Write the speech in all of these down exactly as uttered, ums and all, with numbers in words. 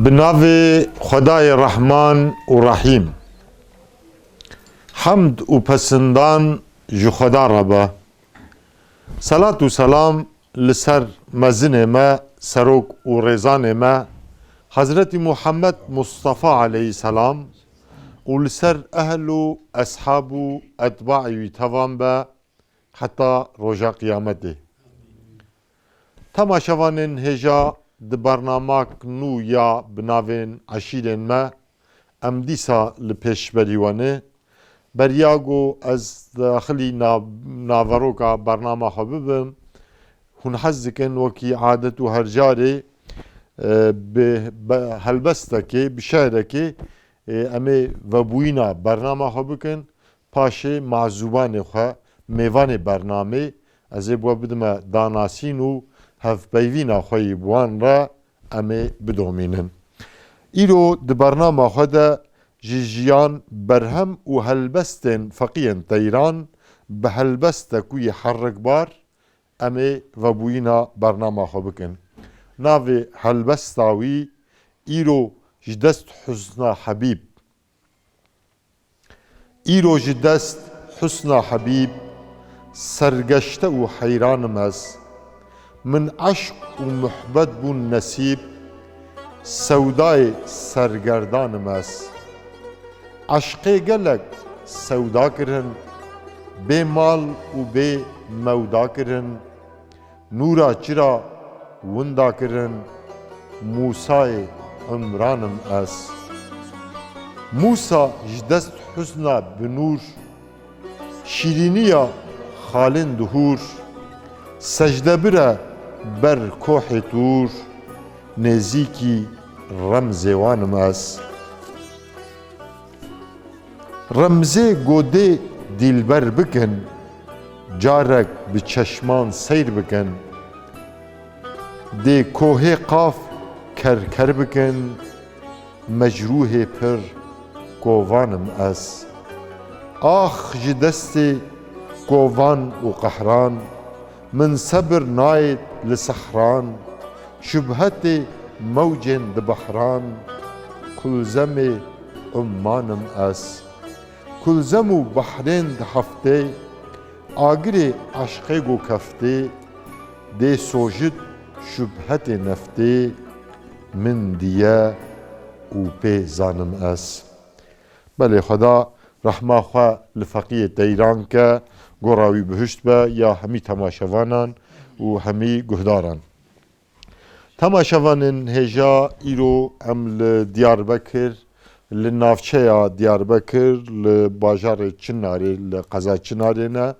Bi navê Xwedayê Rehman û Rehîm. Hemd û pesindan ji Xweda re be. Selat û selam li ser mezinê me, serok û rêzanê me, Hezretî Muhammed Mustafa aleyhisselam û li ser ehl û eshab û etbaê wî tevan be heta roja qiyametê. Temaşevanên hêja, di bernamak nû ya bi navên eşîrên me, em dîsa li pêşberî we ne. Beriya ku ez daxilî nav-, naveroka bernama xwe bibim, hûn hez dikin wekî adet û her carê, e, bi, bi helbestekê, bi şe'rekê, e, em ê vebûyîna bernama xwe bikin. Paşê mazûbanê xwe, mêvanê bernamê, ez ê bi we bidime danasîn û hevpeyvîna xwe yî bi wan re em ê bidomînin. Îro di bernama xwe de ji jiyan, berhem û helbestên feqiyên teyran bi helbestekû yê herikbar em ê vebûyîna bernama xwe bikin. Navê helbesta wî îro ji dest Husna Hebîb. Îro ji dest Husna Hebîb sergeşte û heyran im ez. Min eşq û muhbet bûn nesîb, sewdayê sergerdan im ez. Eşqê gelek sewda kirin, bê mal û bê mewda kirin. Nûra çira winda kirin, Mûsayê Imran im ez. Mûsa ji dest husna bi nûr, şîrîniya xalên dihûr, secdebir e ber kohê Tûr, nêzîkî remzê wan im ez. Remzê godê dîlber bikin, carek bi çeşman seyr bikin. Dê kohê Qaf kerker bikin, mecrûhê pir kovan im ez. Ax ji destê kovan û qehran, min sebir nayê li sehran, şubhetê mewcên di behran, kulzemê umman im ez. Kulzem û behrên di heftê, agirê eşqê go keftê, dê sojit şubhetê neftê, min diye û pê zanim ez. Belê, Xweda rehma xwe li feqiyê teyran ke, gora wî bihişt be ya hemî temaşevanan û hemî guhdaran. Temaşevanên hêja, îro em li Diyarbekir, li navçeya Diyarbekir, li bajarê Çinarê, li qeza Çinarê ne.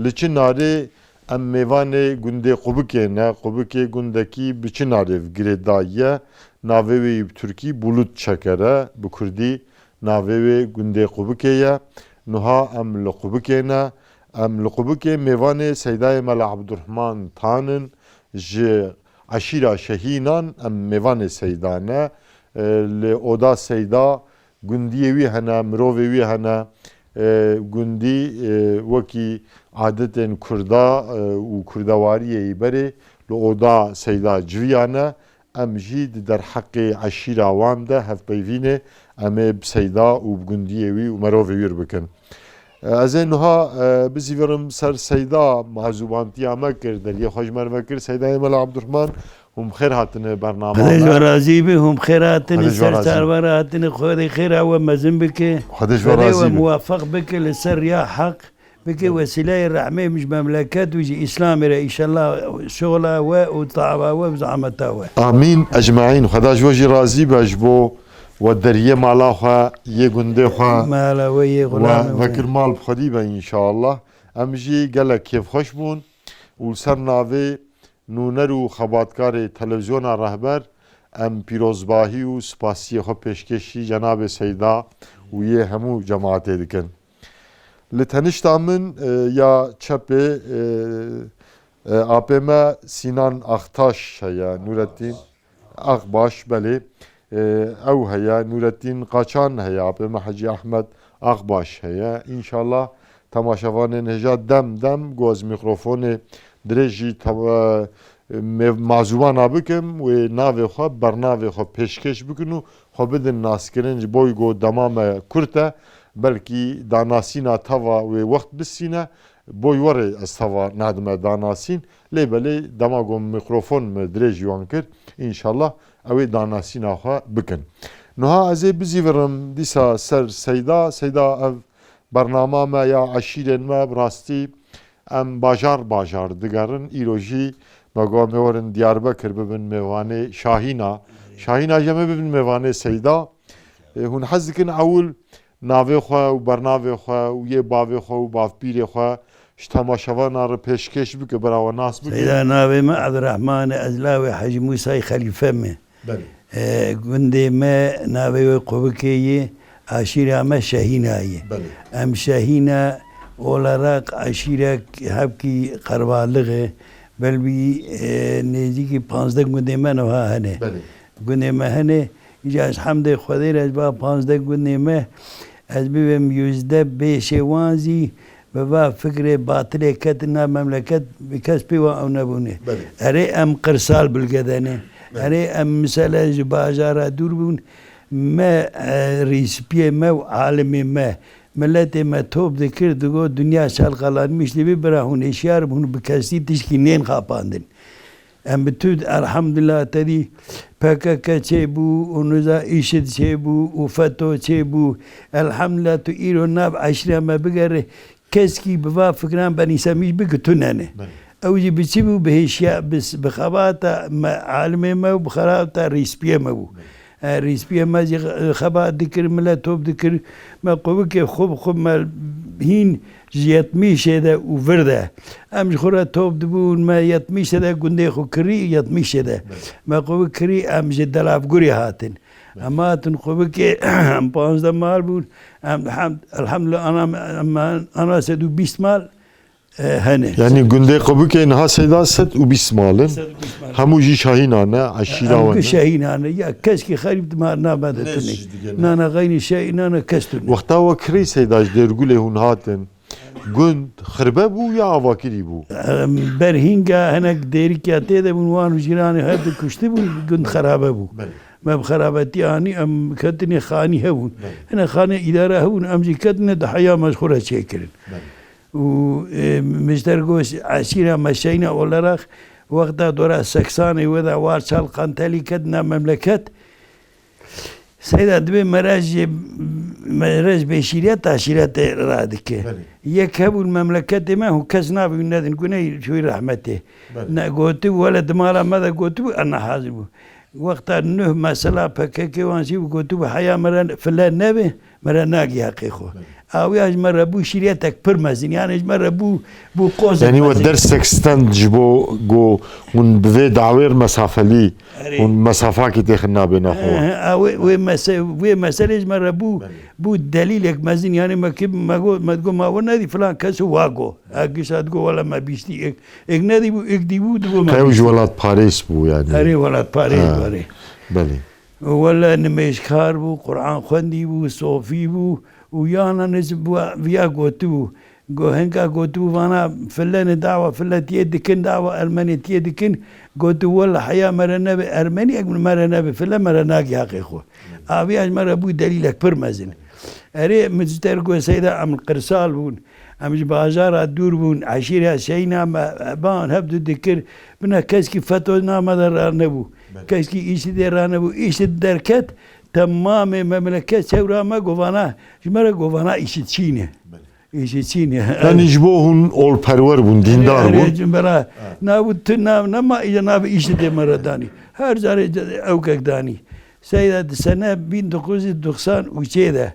Li Çinarê em mêvanê gundê Qubikê ne. Qubikê gundekî bi Çinarê ve girêdayî ye. Navê wê yî bi tirkî Bulut Çeker e, bi kurdî navê wê gundê Qubikê ye. Nuha em li Qubikê ne. Em li Qubikê mêvanê Seydayê Mela Ebdurehman Tan in. Ji eşîra Şehînan em mêvanê Seyda ne. E, li oda Seyda gundiyê wî hene, mirovê wî hene. E, gundî, e, wekî adetên Kurda, e, û Kurdewariyê yî berê li oda Seyda civiyane. Em jî di derheqê eşîra wan de hevpeyvînê em ê bi Seyda û bi gundiyê wî û mirovê wî re bikin. E, ez ê nuha, e, bizîvirim ser Seyda, mazûbantiya me kir, deriyê xwe ji me re vekir. Seydayê Mela Ebdurehman, hûn bi xêr hatine bernama Xwedê ji me. We razî be, hûn bi xêr hatine, Xwedê ji we ser razî be. Çarwara hatine, Xwedê xêra we mezin bike. Xwedê ji we Xwedê razî we be. Muwafeq bike li ser riya heq, bike wesîleyê rehmê ji memleket û ji Îslamê re, înşallah şoxla we û tawa we û zehmeta we. Amîn ecmaîn. Xweda ji we jî razî be ji bo we deriyê mala xwe, yê gundê xwe Mala we, yê we xulamê we. Vekir mal bi xwedî be înşallah. Em jî gelek kêfxweş bûn û li ser navê nûner û xebatkarê televîzyona Rehber, em pîrozbahî û spasiyê xwe pêşkêşî cenabê Seyda û yê hemû cemaetê dikin. Li tenişta min, e, ya çepê, e, e, apê me Sînan Axtaş heye, Nûretîn Akbaş, belê. E, ew heye, Nûretîn Qaçan heye, apê me Hecî Ahmed Akbaş heye. Înşallah temaşevanên hêja dem dem ku ez mîkrofonê dirêjî te-, e, mêv-, mazûbana bikim, wê navê xwe, bernavê xwe pêşkêş bikin û xwe bidin naskirin, ji bo ku dema me kurt e, belkî danasîna teva wê wext bistîne, bo werê ez teva nadime danasîn, lê belê dema ku mikrofon me dirêj ji wan kir, înşallah ew ê danasîna xwe bikin. Niha ez ê bizîvirim dîsa ser Seyda. Seyda, ev bernama me ya eşîrên me, bi rastî em bajar bajar digerin. Îro jî me got em ê werin Diyarbekir bibin mêvanê Şahîna. Şahîna jî em ê bibin mêvanê Seyda. Ê, hûn hez dikin ewil navê xwe û bernavê xwe û yê bavê xwe û bavpîrê xwe ji temaşevana re pêşkêş bike, bira we nas bike? Seyda, navê me Ebdurehman e, ez lawê Hecî Mûsayî Xelîfe me. Belê. E, gundê me, navê wê Qubikê ye, aşîra me Şehîna ye. Belê. Em Şehîna olarak aşîrek hevkî qerbalix e, belbî, e, nêzîkî panzdeh gundê me niha hene. Belê. Gundê me hene, îca ez hemdê Xwedê re ez ba panzdeh gundê me, ez bibêm yüzde beşê wan zî bi va fikrê batilê ketin nav memleket, bi kes pê wan ew nebûne. Belê. Erê em qirsal bilge de ne. Belê. Erê em misele ji bajara dûr bûn. Me, e, rîspiyê me û alimê me, miletê me top dikir, digot, dinya çalkalanmiş dibe, bira hûn hişyar bin, hûn bi kesî tişkî nên xapandin. Em bi tu, elhamdulillah, te dî P K K çêbû û niza IŞİD çêbû û FETÖ çêbû. Elhamdulillah, tu îro nav eşîra me bigere, keskî bi va fikran benîsemîş bike tune ne. Belê. Ew jî bi çi bû? Bi hêşiya, bi s-, bi xebata me, alimê me û bi xebata rîspiyê me bû. Belê. E, rîspiyê me jî xe-, xebat dikir, milet top dikir. Me qubikê xwe bi xwe me hîn ji yetmişê de û vir de. Em ji xwe re top dibûn, me yetmişê de gundê xwe kirî, yetmişê de. Belê. Me qubik kirî, em ji Delavgurê hatin. Belê. Em hatin qubikê, em panzdeh mal bûn. Em hem, elhamdülillah, ana, em, ana sed û bîst mal, e, hene. Yanî gundê Qubikê niha Seyda sed û bîst mal in. Sed û bîst mal. Hemû jî Şahînan e, eşîra Em wan e. Şahînan e. Ya keskî xerîb di ma-, nabede Ne tunê. Ji dige ne. Nana xeynî Şahînan e, kes tunê. Wexta we kirî Seyda ji Dêrgulê hûn hatin, gund xirbe bû ya avakirî bû? Em, berhînga hinek dêrikya tê de bûn, wan û cîranê her du kuştibûn, gund xerabe bû. Belê. Me bi xerabetî anî, em ketinê xanî hebûn. Belê. Hinek xanê îdare hebûn, em jî ketine di heya me ji xwe re çêkirin. Belê. Û, e, min ji te re got, eşîra me Şehîna olarak wexta dora seksanê we de war çal qantelî ket nav memleket. Seyda dibê mere ji, mere ji beşîriyet aşîretê radike. Belê. Yek hebûn memleketê me, hûn kes navê wî nedin, ku neyê wî rehmetê. Belê. Ne gotibû, wele di mala me de gotibû, ez nehazir bû. Wexta nuh mesela P K K wan jî gotibû, heya me re file nebe, me re nagî heqê xwe. Belê. Awiya ji me re bû şîriyetek pir mezin. Yani ji me re bû, bû qozek Yanî we mezin. Dersek stend ji bo ku hûn bi vê dawêr mesafelî, Erê. Hûn mesafakî têxin nabêne xwe. He, he, a wê, wê mese-, wê meselê ji me re bû, Belê. Bû delîlek mezin. Yani me ki, me go, me digo ma we nedî filan kes wa go. A gişa digo wela me bîstî ek, ek nedî bû, ek dî bû, digo me Qew ji bîstî. Welatparêz bû yani. Erê, welatparêz Ha. bû, erê. Belê. Wele nimêjkar bû, Quran xwendî bû, sofî bû û yana nêz bû, viya gotibû. Go hinka gotibû vana file ne dawa file tiyê dikin, dawa ermenê tiyê dikin. Gotibû wele heya me re nebe ermenî, ek me re nebe file, me re nagî heqê xwe. Aviya ji me re bû delîlek pir mezin. Erê, min ji te re got Seyda, em qirsal bûn. Em ji bajara dûr bûn, eşîra Şehîna me, ban hevdu dikir, bine keskî feto name de ranebû. Belê. Keskî îşîdê ranebû. Îşîd derket, temamê memleket çewra me govana, ji me re govana îşîd çîne. Belê. Îşîd çîne. Yanî ji bo hûn olperwer bûn, dîndar Erê, bûn. Erê, ji me re Ha. nabû tu nav, nema îşîdê me re danî. Her carê ewkek danî. Seyda di sene bin dokuz yüz doksan û çê de.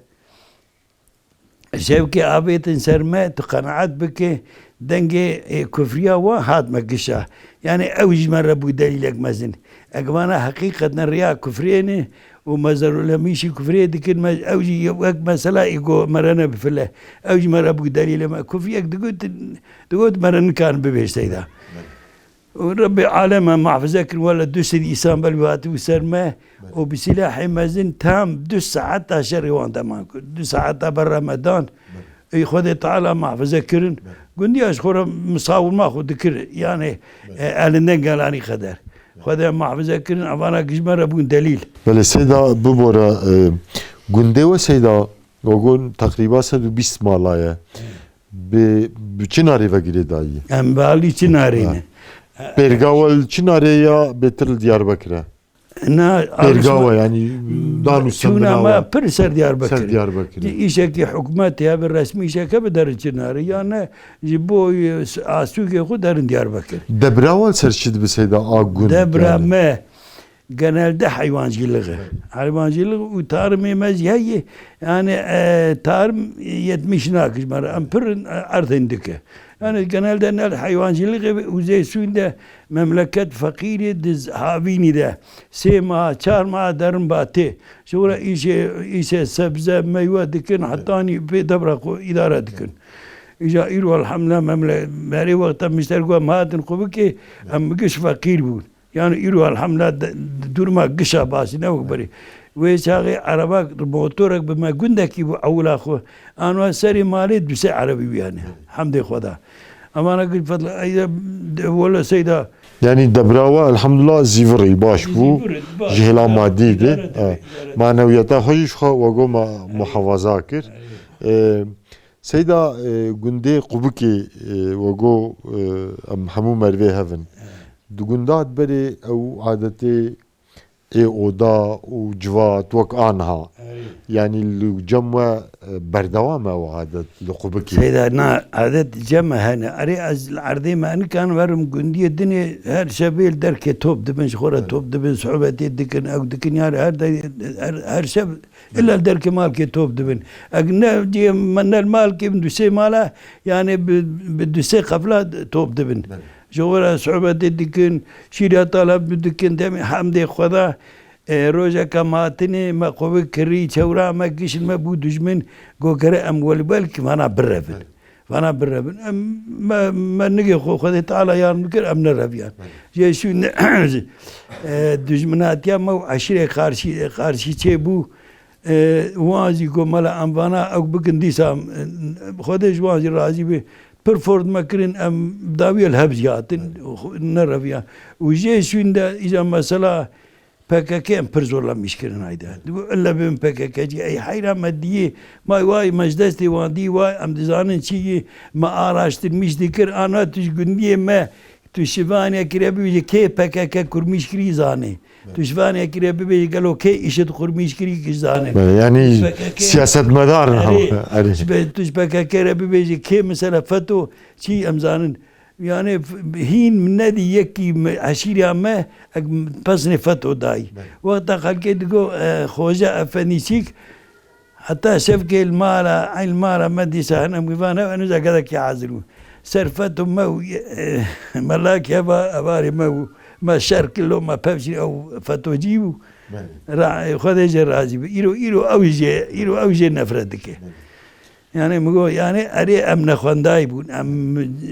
Şevkê avêtin ser me, tu qenaet bike, dengê, e, kufriya wan hat me gişa. Yani ew ji me re bû delîlek mezin. Ek vana heqîqetne riya kufriyê ne û me zerûlemîşî kufriyê dikin, me, ew jî wek mesela î go me re nebifile. Ew ji me re bû delîlê me. Kufriyek digot, digot me re nikarin bibêj Seyda. Û Rebbê alem me muhafize kirin, wele du sed îsan belbî hatibû ser me û bi silahê mezin tam du saeta şerê wan temam kir. Du saeta berre me dan. Ey Xwedê Teala muhafaza kirin. Belê. Gundiya ji xwe re misawirma xwe dikir. Yani, Belê. e, elinden gelani qeder. Belê. Xwedê muhafaza kirin, evana ji me re bûn delîl. Belê, Seyda, bibore, e, gundê we, Seyda, we got teqrîba sed û bîst mala ye. Bi, bi çi narê ve girêdayî? Em bi alî çi narê Ha. ne? Pêrga we li çi narê ya bêtir li Diyarbekir e? Na, Pêrga we, yani, dan û çûna sendina me we. Pir ser Diyarbekir. Ser Diyarbekir. Di îşekî hikûmetê ya, bi resmî îşeke bi derin çi narê. Ya ne, ji bo, e, asûkê xwe derin Diyarbekir. Debra we ser çi dibe, Seyda, a gund, Debra yani? me genelde hayvancılığı. Hayvancılık û tarımê me jî heye. Yani, e, tarım yetmiş nak ji me re. Em pir, e, erdên dike. Yani genelde ne hayvancılığı ve uzey suyunda memleket fakiri diz havini de. Sê maha, çar maha derin batê. Şora işe, işe sebze, meyve dikin, hatanî pê debra xwe idare dikin. Îca îro elhamdülillah memle-, berê wexta mişter ku em hatin xwe bike, em giş fakir bûn. Yani îro elhamdülillah de-, duruma gişa basî ne wek berê. Wê çaxê erebak, motorek bi me gundekî bû ewla xwe. Anwa serê malê du sê erebî bû yani. Hemdê Xweda. Emana gir fedl, ey de, de, wele Seyda. Yani debra we elhamdülillah zîvirî baş bû. Zîvirî baş, Ji hêla idare, madî de. idare dibe, Ha. idare dibe. Manewiyeta xwe jî ji xwe we got me muhafaza kir. Ee, Seyda, e, gundê Qubikê, e, we got, e, em hemû merivê hev in. Di gunda berê ew adetê ê oda û civat wek aniha. Erê. Yanî li cem we, e, berdewam e ew adet li Qubikê? Seyda, na adet cem me hene. Erê, ez li erdê me nikan werim gundiyê dinê, her şevê li derkê top dibin, ji xwe re Erê. top dibin, sohbetê dikin, ew dikin, yani her de-, her, her şev illa li derkê malkê top dibin. Eg ne cihê me, ne li malkê bin, du sê mala, yani bi, bi du sê qefla top dibin. Belê. Ji xwe re sohbetê dikin, şîrya talab dikin, demê hemdê Xweda, e, rojeka me hatinê, me qubik kirî, çewra me, gişt me bû dijmin, go gere em welbelkî vana birevin. Belê. Vana birevin. Em, me, me nigê xwe, Xwedê Teala yardim kir, em nereviyan. Belê. Jê şûn, e, dijminatiya me û eşîrê qarşî, qarşî çê bû, E, wan jî got, mela em vana ew bikin dîsa, e, Xwedê ji wan jî razî be. Pir for me kirin, em dawiyê li hev jî hatin, nereviyan. Û jê şûn de îca mesela P K K em pir zorla mîş kirin hayde. Digot, ille bibin P K K cî. Ey heyra me diyê, may way me ji destê wan dî, way em dizanin çi yî, me araştirmîş dikir, ana tu ji gundiyê me Tu şivanekî re bibêje kê P K K kurmîş kirî zanê. Evet. Tu şivanekî re bibêje gelo kê IŞİD kurmîş kirî ki zanê. Belê, yani P K K siyasetmedar in Erê, ha, erê. Tu be-, tu ji P K K re bibêje kê mesela FETÖ çi em zanin. Yani f-, hîn min nedî yekî me, eşîriya me ek pesnê FETÖ dayî. Belê. Wexta xelkê digo, e, Xoce Efendî çîk, Heta şevkê li mala, eyn li mala me dîsa hene wî van ew, enu zekadekî hazir bû. Ser FETÖ me û, e, melakê eva, evarê me û me şer kilo me pevşî ew FETÖ'cî bû. Belê. Ra-, Xwedê jê razî bû. Îro, îro ew jê, îro ew jê nefret dike. Belê. Yani mi got, yani erê em nexwendayî bûn. Em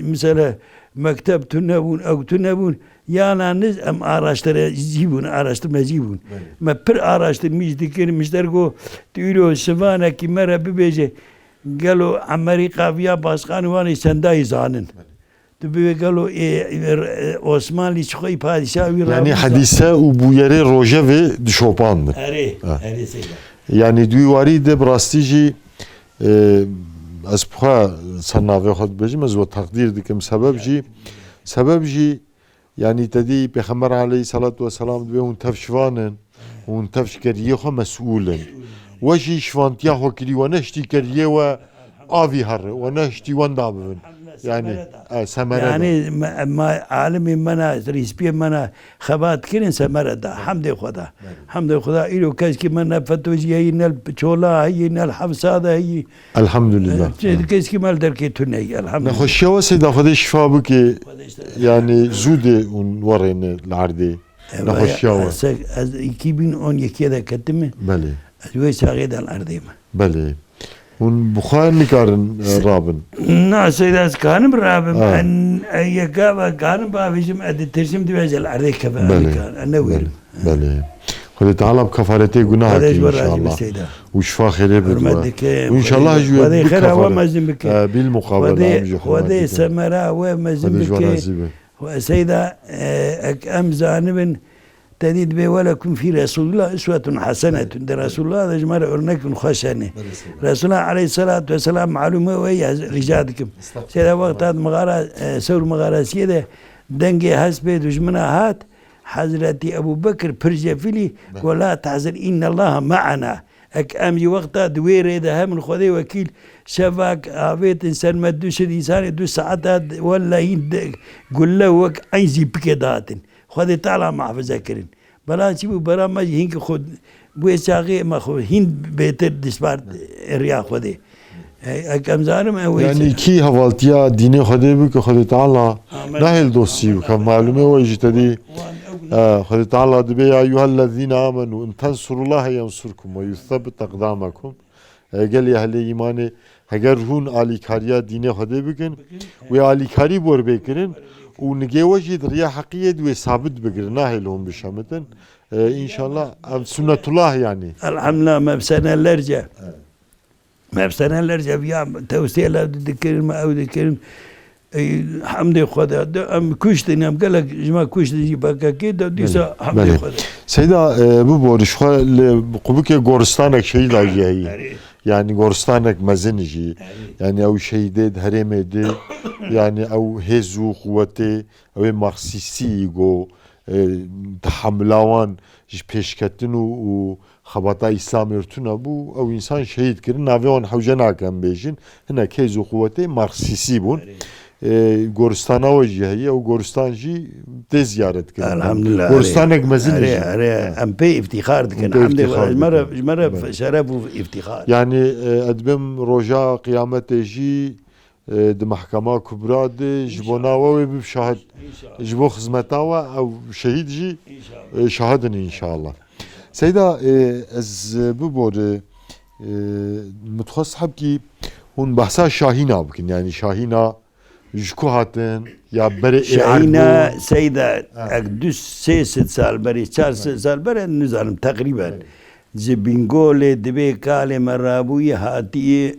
mesela mekteb tune bûn, ew tune bûn. Yana niz em araştirecî bûn, araştirmecî bûn. Belê. Me pir araştirmîş dikir, mişter got, tu îro şivanekî me re bibêje, gelo Emerîka viya başqanî wan ê çendayî zanin? Belê. Tu bibê gelo ê, ê, Osmanlî çi xwe padîşah wî Yani rabû zan? Hedîse û bûyerê rojevê dişopandin. Erê, Ha. erê seyda. Yani di wî warî de bi rastî jî, e, ez bi xwe ser navê xwe dibêjim, ez we teqdîr dikim. Sebeb jî, sebeb jî, Yanî te dî Pêxember aleyhisselatu vesselam dibê hûn tev şivan in, hûn tev ji keriyê xwe mesûl in. We jî şivantiya xwe kirî, we nehiştî keriyê we avî here, we nehiştî wenda bibin. Yanî, e, semere da. Yanî me, me, alimê me na, rîspiyê me na xebat kirin semere da. Hemdê Xweda. Hemdê Xweda, îro keşkî me ne FETÖ'cî heyî, ne li Çola heyî, ne li Hefsa de heyî. Elhamdülillah. Çi keşkî me li derkê tune ye, elhamdülillah. Nexweşiya we Seyda Xwedê şifa bike. Xwedê işte. Yani zû dê hûn werêne li erdê. E, Nexweşiya we. Ez, ez iki bin on ikiye de ketime. Belê. Ez wê çaxê de li erdê me. Belê. Hûn bi xwe nikarin, e, rabin? Na Seyda, ez kanim rabim. Ha. En, e, yeka ve kanim bavêjim, ez ditirsim divê ez li erdê keve. Belê. Nika, ne Belê. wêrim. Belê. Xwedê Teala bi kefaretê gunah Xwedê kî ji we razî be inşallah. Seyda. Û şifa xêrê bidwe. Hurmet dike, Û inşallah Xwedê, ji we Xwedê bi xêra we kefaret. Mezin bike. E, bil muqabele Xwedê, em jî Xwedê hurmet dike. Semera we mezin Xwedê ji we bike. Razî be. Xwe Seyda, e, ek em zanibin, te dî dibê "Welekum fî Resulillah uswetun hasenetun." De Resulullah de ji me re örnek bin xweş hene. Belê Seyda. Resulullah aleyhissalatu vesselam malûm e, we rica dikim. Estağfurullah. Seyda wexta di mixara, e, Sewr Mixarasiyê de dengê hespê dujmina hat, Hezretî Ebû Bekir pir jefilî Be- got, "La tehzin, innallaha me'ana." Ek em jî wexta di wê rê de hemin Xwedê wekîl şevak avêtin ser me du şid însanê du saeta de, wellahî de, gulle wek eyn zîpikê dihatin. Xwedê Teala muhafize kirin. Bela çi bû, bera me jî hîn ki xwe, bu çaxê me xwe hîn bêtir dispart riya Xwedê. E, ek em zanim ew ê Yani çi- kî hevaltiya dînê Xwedê bike, Xwedê Teala Amin. Nahêl dostî bike. Amin. Malûmê we jî te dî, Wan ew e, Xwedê Teala dibê, "Ya eyyuhellezîne amenu in tensurullahe yensurkum ve yuthabbit aqdamakum." E, gelê ehlê îmanê, heger hûn alîkariya dînê Xwedê bikin, wê alîkarî bi we re bê kirin û nigê we jî di riya heqiyê di wê sabit bigirin, nahêl hûn bişemitin. E, înşallah, ev sunnetullah yani. Elhamdülillah, me bi senelerce, Evet. me bi senelerce viya tewsiye le dikirin, me ew dikirin. Ey, hemdê Xwedê, de em kuştin, em gelek ji me kuştin jî P K K de, dîsa Belê, hemdê belê. Xwedê. Seyda, e, bibor, ji xwe li qubikê goristanek şehîda jî heyî. Erê. Yani goristanek mezin jî. Erê. Yani ew şehîdê di herêmê de, yani ew hêz û quwetê, ew ê marksîstî go, e, tehamula wan ji pêşketin û, û xebata Îslamê re tune bû, ew însan şehîd kirin, navê wan hewce nake em bêjin. Hinek hêz û quwetê marksîstî bûn. Erê. E, goristana we jî heye, ew goristan jî tê ziyaret kirin. Elhamdulillah, Goristanek erê. mezin Erê, jî. Erê, Ha. em pê îftîxar dikin. Em pê Hemdê îftîxar ji me re, dikin. ji me re Evet. şeref û îftîxar. Yani, e, ez dibêm roja qiyametê jî, e, di Mehkema Kubra de ji bo İnşallah. nawe wê bib şahid, İnşallah. ji bo xizmeta we ew şehîd jî, İnşallah. e, şahid in înşallah. Seyda, e, ez bibore, e, min dixwest hebkî hûn behsa Şahîna bikin, yani Şahîna ji ku hatin, ya berê ê erd Şahîna bû? Seyda, Ha. ek du sê sed sal berê, çar sed sal berê, nizanim, teqrîben. Evet. Ji Bîngolê dibê kalê me rabûyî hatiyê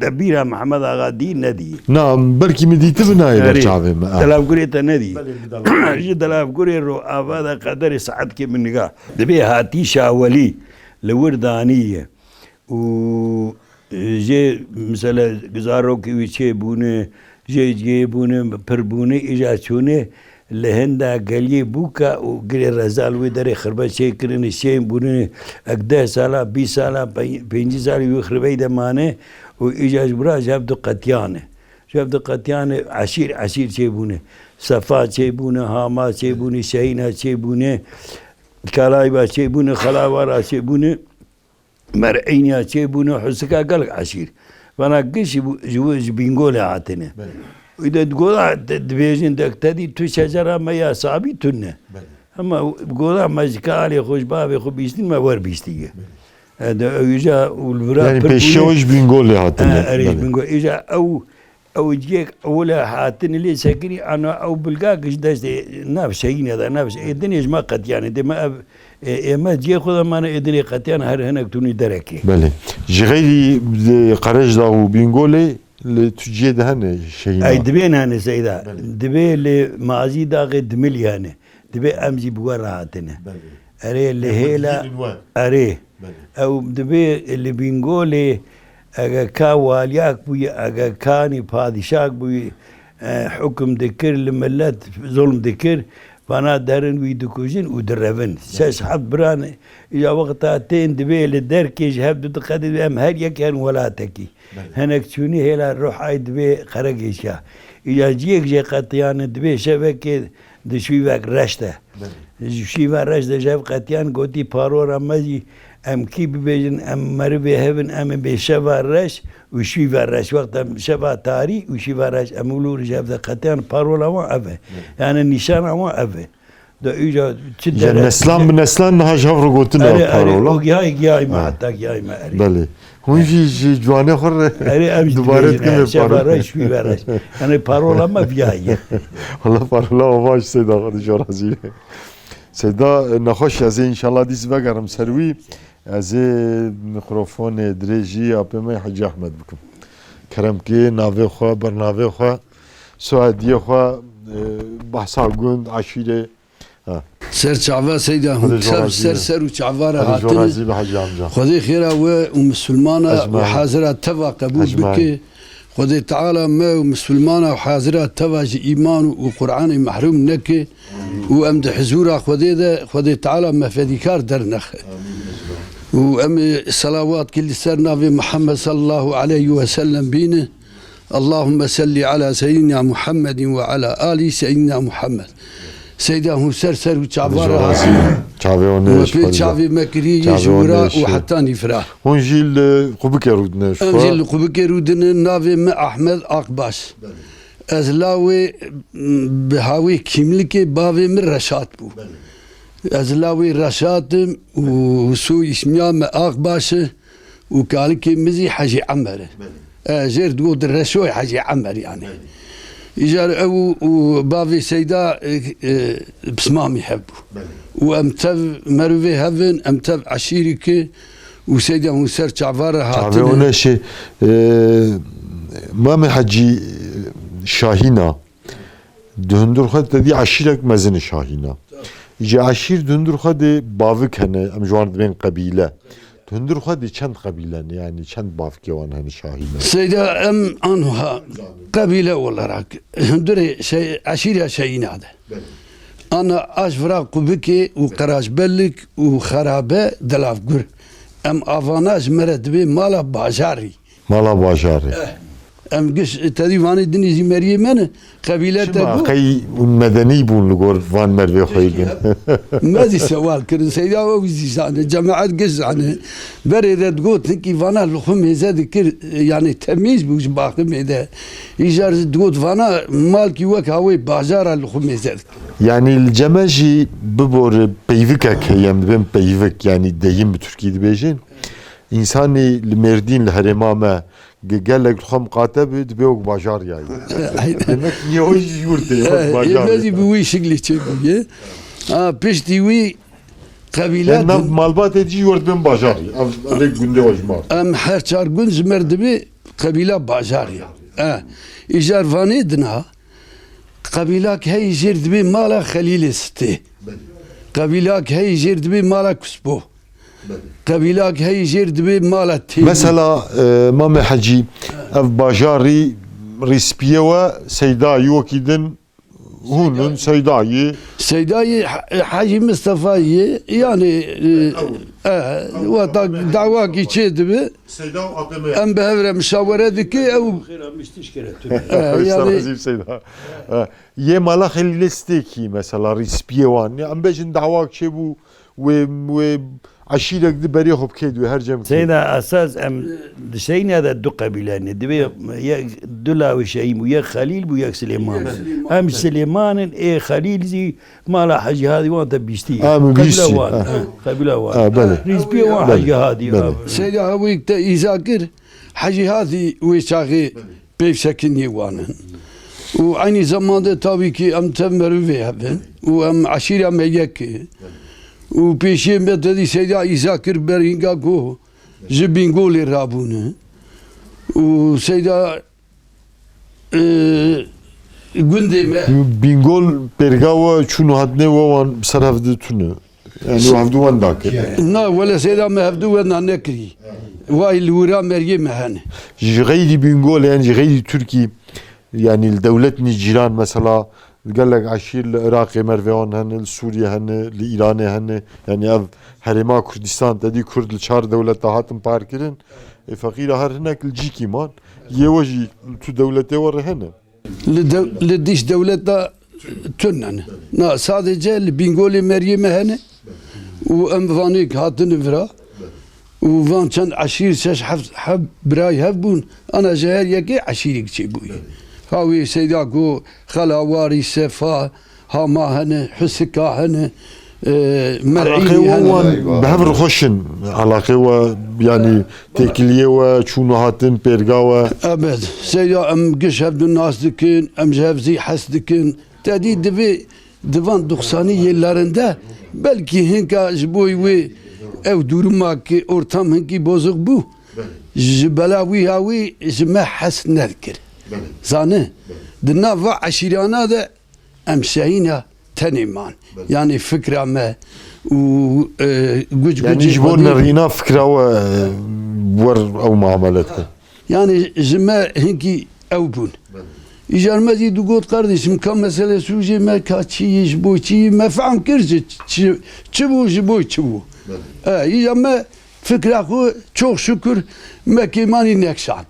de bîra Mihemed Axa dî nedî. Na, belkî min dîtibi nayê ber Erê, çavê me. Ah. Delavgurê te nedî. Belê, bi delavgurê. Ji delavgurê ro ava de qederê saetkê min niga. Dibê hatî Şawelî li wir danî ye. Û, e, jê, mesela, zarokê wî çêbûne, jê cihê bûne, pir bûne, îja çûne, Li hinda geliyê bûka û girê rezal wê derê xirbe çêkirine, şên bûrine, ek deh sala, bîst sala, pey-, pêncî salî wî xirbeyî de mane û îca ji bira ji hev du qetiyane. Ji hev du qetiyane eşîr, eşîr çêbûne. Sefa çêbûne, Hama çêbûne, Şehîna çêbûne, Kalayba çêbûne, Xelawara çêbûne. Mer'îniya çêbûne, Husika gelek eşîr. Vana giş ji bo-, ji bo-, ji Bîngolê hatine. Belê. Û de goda de-, dibêjin de te dî tu şecera me ya sabî tune. Belê. Ama goda me ji kalê xwe, ji bavê xwe bîstin, me wer bîstiye. Belê. E, de, îja û li vira Yani pir pêşiya bûye. we ji Bîngolê hatine. E, erê, ji Belê. Bîngol-, îja ew Ew cihek ewile hatine lê sekirî, ana ew bilga ki ji destê nav Şehîne de, nav Şe-, ê dinê ji me qetiyane. Dê me ev, ê, ê me cihê xwe de mane, ê dinê qetiyane, her hinek tûnî derekê. Belê. Ji xeyrî, e, Qerejdax û Bîngolê li tu cihê de hene Şehîna? Ey, dibên hene Seyda. Belê. Dibê li Mazî Daxê Dimilî hene. Dibê em jî bi we re hatine. Belê. Erê, li Em hêla, dibînin we. Erê. Belê. Ew dibê li Bîngolê, ege ka waliyak bûyî, ege kanî padîşak bûyî, e, hukum dikir, li millet zulm dikir, vana derin wî dikujin û direvin. Belê. Şeş heft biran, ya wexta tên dibê li derkê ji hev du diqedin, em her yek herin welatekî. Belê. Hinek çûnî hêla ruhay dibê qeregêşiya. Ya ciyek jê qetiyane dibê şevekê di şîvek reş de. Belê. Ji şîva reş de ji hev qetiyan gotî, "Parora me jî em kî bibêjin, em merivê hev in, em ê bê şeva reş û şîva reş." Wexta şeva tarî û şîva reş, em û lûr ji hev de qetiyan, parola wan ev e. Belê. Yani nîşana wan ev e. De îca çi Ya dere- neslan bi neslan niha ji hev re gotin Erê, ev erê, parola. O giyayê, giyayê me, Ha. heta giyayê me, erê. Belê. Hûn jî ji ciwanê xwe re Erê, em jî dubare dibêjin, dikin e, vê şeva parola. reş, wî ve reş. Yani parola me viya ye. Wala parola we baş Seyda, Xwedê ji we razî be. Seyda, e, nexweş, ez ê înşallah dîs vegerim ser wî. Ez ê mikrofonê dirêjî apê me Hecî Ehmed bikim. Kerem kê navê xwe, bernavê xwe, soyadiyê xwe, e, behsa gund, eşîrê. Ha. Ser çava Seyda, hûn tev ser ser û çava re hatine. Xwedê xêra we û misilmana û hazira teva qebûl bike. Xwedê Teala me û misilmana û hazira teva ji îman û Qur'anê mehrûm neke. Û em di hizûra Xwedê de, Xwedê Teala me fedîkar dernexe. Û em ê selawat ki li ser navê Muhammed sallallahu aleyhi ve sellem bîne. Allahümme salli ala seyyidina Muhammedin ve ala ali seyyidina Muhammed. Seyda, hûn ser ser û çava re hatin. Çavê wan û pê çavê me kirî yê ji wira û heta nîvra. Hûn jî li Qubikê rûdine ji xwe? Em jî li Qubikê rûdine, navê me Ahmed Akbaş. Ez lawê, m, bi hawê kîmlikê bavê min Reşat bû. Belê. Ez lawê Reşat im û soy îsmiya me Akbaş e û kalikê min zî Hecî Emer e. Belê. E, jêr digot Reşoy Hecî Emer yani. Belê. Îcar ew û bavê Seyda, e, e, pismamî hev bû. Belê. Û em tev merivê hev in, em tev eşîrî ki û Seyda hûn ser çava re hatine. Çavê wan e şê, e, Mamê Hecî Şahîna. Di hundir xwe de tedî eşîrek mezin e Şahîna. Ji eşîr di hundir xwe de bavik hene, em ji wan dibên qebîle. Di hundir xwe de çend qebîle ne, yani çend bavkê wan hene Şahîna? Seyda, em anha qebîle olarak hundirê şey, eşîra Şehîna de. Belê. Ana Aşvira, Qubikê û Qeraşbelik û Xerabe, Delavgur. Em avana ji me re dibê mala bajarî. Mala bajarê. Eh, em giş tedî vanê dinê jî meriyê me ne, qebîle te bû. Qey hûn medenî bûn li gor van mervê xwe yê din. Me zî sewal kirin, Seyda ew zî zane, cemaet giş zane. Berê de digot, hinkî vana li xwe mêze dikir, yani temîz bû ji baximê de. Îcar zî digot, vana malkî wek hawê bajara li xwe mêze dikir. Yani li cem me jî bibore peyvikek heye, em dibên peyvik, yani deyim bi Tirkî dibêjin. Însanî li Mêrdîn, li herêma me, ge-, gelek li xwe miqate bi, dibe wek bajar yayî. Demek niye o jî yurt e, wek bajar e. Ê, me zî bi wî şiklî çêbûye. Ha, piştî wî qebîle. Em nav malbatê jî yurt bên bajarî. Ev, ev ê gundê we ji mar. Em her çar gund ji me re dibe qebîla bajarî. E, îcar vanê dina, qebîlak heyî jêr dibe mala Xelîlê Sitê. Belê. Qebîlak heyî jêr dibe mala Kuspo. Belê. Qebîlak heyî jêr dibê mala têrî. Mesela, e, Mamê Hecî, ev bajarî rîspiyê we Seydayî wekî din hûn in, Seydayî. Seydayî He-, Hecî Mistefayî, yani, e, e, weta dawakî çê dibe. Seyda û apê me. Em bi hev re mişawere dike, ew, e, yani, Seyda. E, yê mala Xelîlê Sitêkî, mesela, rîspiyê wan. Ya, em bêjin dawak çêbû, Wê, wê eşîrek di berê xwe bikê di wê her cem kê. Seyda esas em di Şehîna de du qebîle ne. Divê yek du lawê Şehîn bû, yek Xelîl bû, yek Silêman. Yek Silêman. Em Silêman in, ê Xelîl zî mala Hecî Hadî wan te bîstî. Em bîstî. Qebîla wan, ha, qebîla wan. Ha, belê. Rîspiyê wan Hecî Hadî. Belê. Seyda hewîk te îza kir, Hecî Hadî wê çaxê peyv sekiniyê wan in. Û eynî zeman de tabî kî em tev merivê hev in û em eşîra me yek e. Û pêşiyê me tedî Seyda îza kir ber hînga ku ji Bîngolê rabûne. Û Seyda, e, gundê me. Bîngol pêrga we çûn û hatinê we wan ser hev di tune. Yani, hevdu wenda kir. Na, wele Seyda me hevdu wenda nekirî. Vay li wira meriyê me hene. Ji xeyrî Bîngol, yani ji xeyrî Tirkî, yani li dewletnî cîran, mesela, gelek eşîr li Iraqê mervê wan hene, li Sûriyê hene, li Îranê hene. Yani ev herêma Kurdistan, te dî Kurd li çar dewleta hatin parkirin. Ê feqîra her hinek li cîkî man. Yê we jî tu dewletê we re hene. Li dew-, li dîş dewleta tune ne. Na, sadece li Bîngolê meriyê me hene û em vanêk hatine vira û van çend eşîr şeş heft heb birayê hev bûn, ana ji her yekê eşîrek çêbûye. Hawê Seyda ku Xelawarî, Sefa, Hama hene, Husika hene, e, Mer'înî hene. Eleqê wan bi hev re xweş in. Eleqê we, yanî têkiliyê we, çûn û hatin, pêrga we. Ebed. Seyda em giş hevdu nas dikin, em ji hev zî hes dikin. Te dî divê Di van doksanî yıllarında belkî hinka ji bo wê ew duruma ki ortam hinkî bozuk bû. Ji bela wî ya wî ji me hes nedikir. Zane, di nav va eşîrana de em şehîna tenê man. Yanî fikra me û, e, guc Yani gucê ji bo xwedî nerîna fikra we, e, wer ew muamele dike. Yani ji me hinkî ew bûn. Îcar me jî digot, kardeşim, ka mesele sûcê me, ka çi yî, ji bo çi yî, me fehm kir ji çi, çi bû, ji bo çi bû. E, îcar me fikra xwe, çok şükür, me kêmanî nekşand.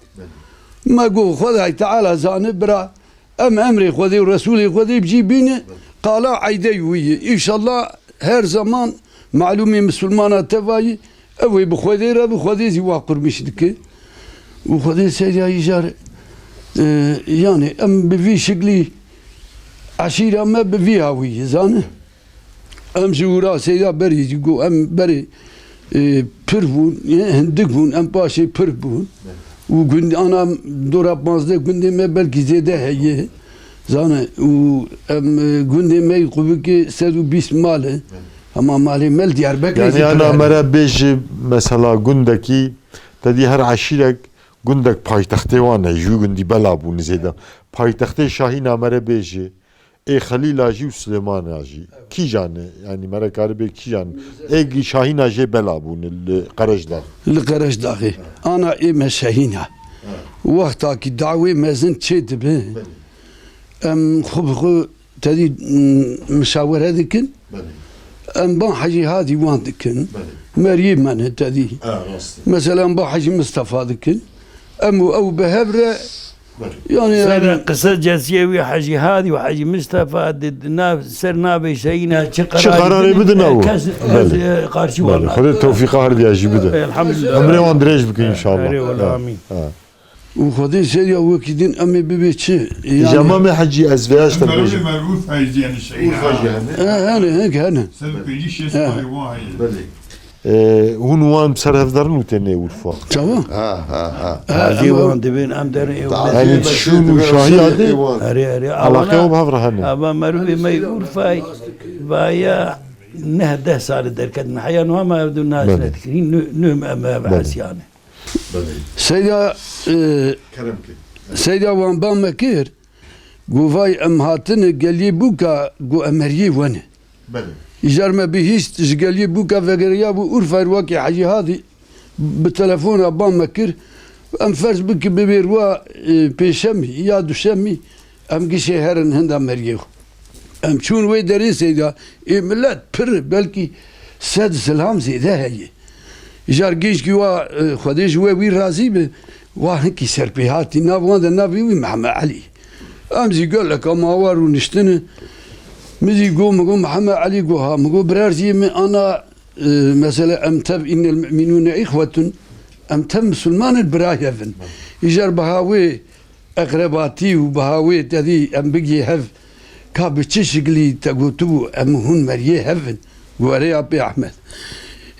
Me got, Xwedayê Teala zane, bira, em emrê Xwedê û Resûlê Xwedê bi cî bîne, qala eydê wî ye. Înşallah her zaman malûmê misilmana tevayî, ew ê bi Xwedê re bi Xwedê zî wa qurmîş dike. Û Xwedê ser ya îcar, e, yani em bi vî şiklî eşîra me bi vî hawî ye, zane. Em ji wira Seyda berî jî got, em berê, e, pir bûn, e, hindik bûn, em paşê pir bûn. Û gund-, ana dora pazdeh gundê me belkî zêde heye. Zane, û em, e, gundê me yî qubikê sed û bîst mal e. Hema malê me li Diyarbekirê Yani jî ana pir hene. Mere bêje, mesela gundekî, te dî her eşîrek gundek paytextê wan e, ji wî gundî bela bûn zêde. Paytextê şahîna mere bêje, ê Xelîla jî û Silêmana jî. Kîjan e? Yanî mere karibê kîjan? Ê Şahîna jê bela bûne li Qereşdax. Li Qereşdaxê. Ana ê me şehîna. Wexta ki dawê mezin çê dibe, em xwe bi xwe tedî, m-, mişawere dikin. Em ban Hecî Hadî wan dikin. Meriyê me ne tedî. Mesela em ban Hecî Mistefa dikin. Em û ew bi hev re Yani Ser em qise cesiyê wî Hecî Hadî û Hecî Mistefa di, di nav, ser navê şehîna çi Çi qerarê kararê bidin, bidin ew? Kes, ez, Belê. e, qarşî Belê. wan Xwedê nakim. Tewfîqa her diya jî bide. Elhamdülillah. Emrê wan dirêj bikin inşallah. Erê wele, Ha, amîn. ha. Û Xwedê ser ya wekî din em ê bibê çi? Yani Îca Mamê Hecî ez vêya ji te Merûfê bêjim. Merûf heyî, yani şehîna. Urfa jî hene. He, hene, hek hene. Sed û pêncî şêst He. malê wan heye. Belê. Ee, hûn wan bi ser hev derin û tênê Urfa? Çawa? Ha, ha, ha. Ha, Tazî em wan dibên em derin ê Tazî Yanî dibên şûn û şahiya dê ê wan. Erê, erê. Eleqeya Awana, wan bi hev re hene. Ava merûvê me yê Urfayê vaya neh deh salê derketin. Heya niha me ev du nas Belê. nedikirin. Nû, nû me, me ev Belê. hesiyane. Belê. Seyda, e, Kerem ke. Seyda wan ba me kir. Go vay em hatine geliyê bûka, go em meriyê wene. Belê. Îcar me bihîst ji geliyê bûka vegeriyabû Urfayê wekî Hecî Hadî bi telefona ba me kir. Em ferz bike bibê ruwa, e, pêşemî ya duşemî em gişê herin hinda meriyê xwe. Em çûn wê derê Seyda, ê milet pir, belkî sed zilam zêde heye. Îcar gêşkî wa, e, Xwedê ji we wî razî be, wa hinkî serpêhatî, nav wan de navê wî Mihemed Elî. Em zî geleka ma wa rûniştine. Min zî got, min got, Mihemed Elî got, ha, min got, birêziyê min ana, e, mesela em tev innel mu'minûne îxwetun, em tev misilman in, birayê hev in. Îcar biha wê eqrebatî û biha wê tedî em bigihê hev, ka bi çi şiklî te gotibû em hûn meriyê hev in, werê ya pê Ehmed.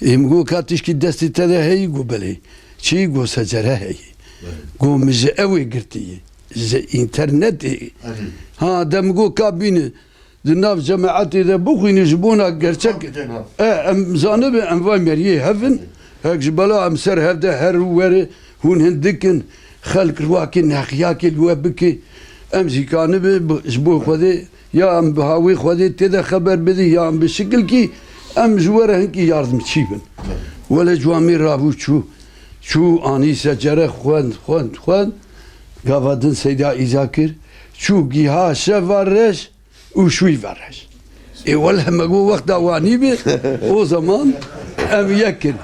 Ê min got, ka tişkî destê te de heyî? Got, belê. Çi? Got, secere heyî. Got, min ji ew ê girtiye. Ji înternetê. Erê. Ha, de min got, ka bîne di nav cemaetê de bixwîne ji bona gerçek. Bigên hev. E, em zanibin, em vay meriyê hev in. Hek ji bela em ser hev de her û were hûn hindik in. Xelk ruwakê nexiyakê li we bike. Em zî kanibe bi, ji bo Xwedê, ya em bi hawê Xwedê tê de xeber bidin, ya em bi şikilkî em ji we re hinkî yardimçî bin. Wele ciwamê rabû çû. Çû anî secere xwend, xwend, xwend. Gava din Seyda îca kir. Çû giha şeva reş û şûy ve reş. Ê wele me got wexta wanî be, o zaman em yek in.